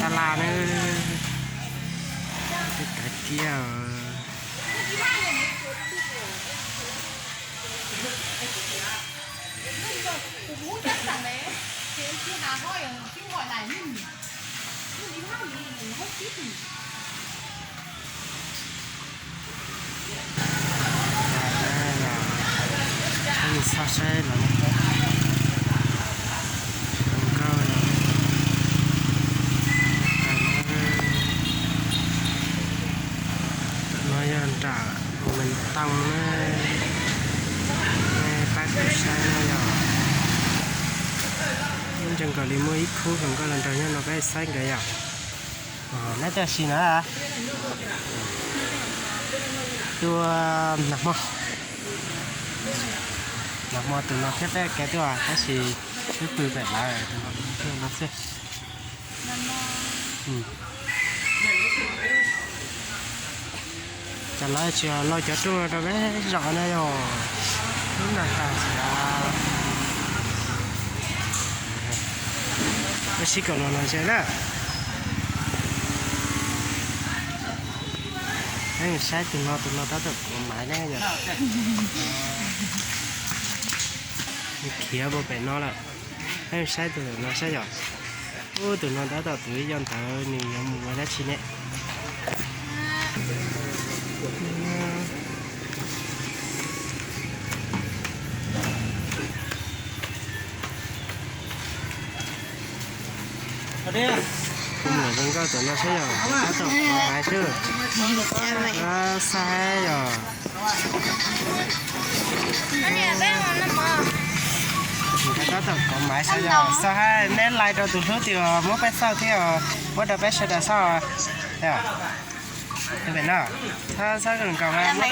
Sa las na, tej kav tiab. Txhob saib los nkauj. No yog nram Mes Tooj na, pab kuv saib no yog. Zoo nkaus li muaj ib khub hluas nkauj los nrog nyob no peb saib nkawd yom. Neb coj si na. Tus nag hmo, nag hmo tus no thiab peb kev tuaj tab sis wb pw pem lawv tus no xwb. Cas lawv tsis los cov rooj rau peb zom na yog. Lub nag tag xwb. Peb sib koom los no ze na. Peb saib tus no, tus no tab tom kuav maiv ne yom. Khiav mus pem no lawm. Peb saib tus no saib yom. Ub, tus no tab tom tuav ib yoj ntawd nws yuav mus ua dab tsi ne. Kuv mus zoo nkauj tus no saib yom, tab tom kuav maiv xwb. Xab hab yom. Tab tom kuav maiv saib yom, xab hab neb lais rau tus hlub tias muab peb xauj thiab os, muab rau peb sawv daws xauj. Tus pem no, xab xab nkaus, muab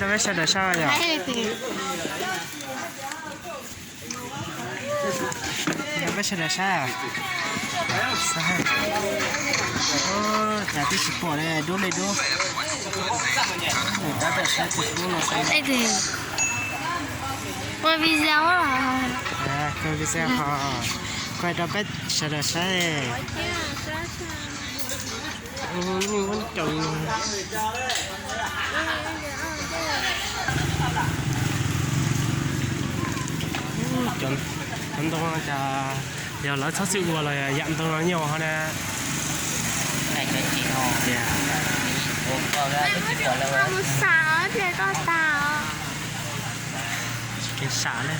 rau peb sawv daws xauj yom. Peb sawv daws saib. Cas twb tsis pom li, dub li dub. Ua video, ua video ho, kuaj rau peb sawv daws saib. Cov ntoo no cas yog lawv txhob txwm ua los yam ntoo no nyuaj ho na. Kev sam na.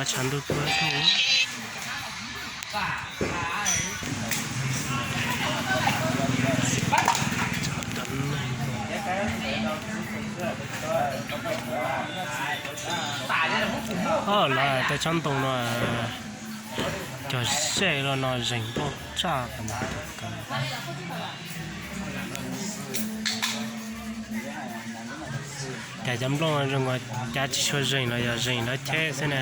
Tshav ntuj kub. Lawv tej tsob ntoo no cog zej los no zeeg nplooj tshaj. Cas cov nplooj zoo, cas tsis tshua zeeg los yog zeeg lawv cheb xwb na.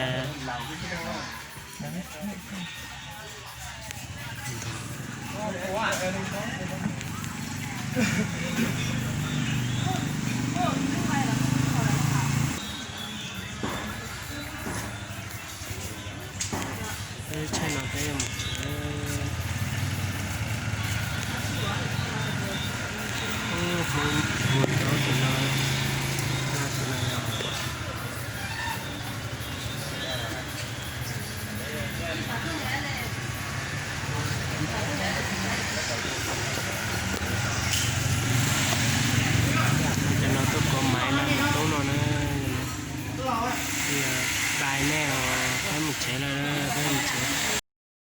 Peb tsheb no peb yuav mus tsev. Mus rau tus no, tus no yog cov no tuaj kuav maiv no mus tub no na. Bye nej os, peb mus tsev lawm, peb mus tsev.